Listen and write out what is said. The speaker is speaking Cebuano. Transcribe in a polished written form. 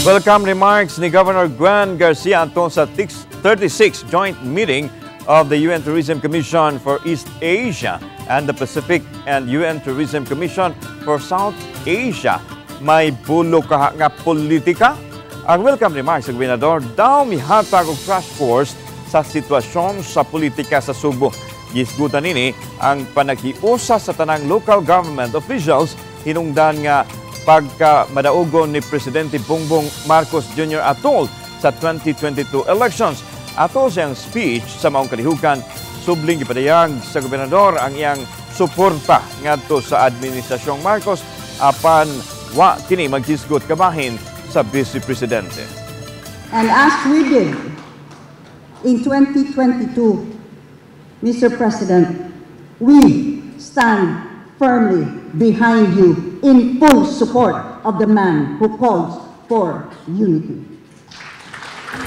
Welcome remarks ni Governor Gwen Garcia atol sa 36th joint meeting of the UN Tourism Commission for East Asia and the Pacific and UN Tourism Commission for South Asia. May bulo kaha nga politika? Ang welcome remarks sa gobernador daw mihatag og crash course sa sitwasyon sa politika sa Sugbo. Gisgutan nini ang panaghiusa sa tanang local government officials hinungdan nga pagka madaugon ni Presidente Bongbong Marcos Jr. atol sa 2022 elections. Atol siyang speech sa maong kalihukan, subling gipadayag sa gobernador ang iyang suporta ngadto sa administrasyong Marcos apan wa kini maghisgot kabahin sa Vice Presidente. And as we did in 2022, Mr. President, we stand firmly behind you in full support of the man who calls for unity.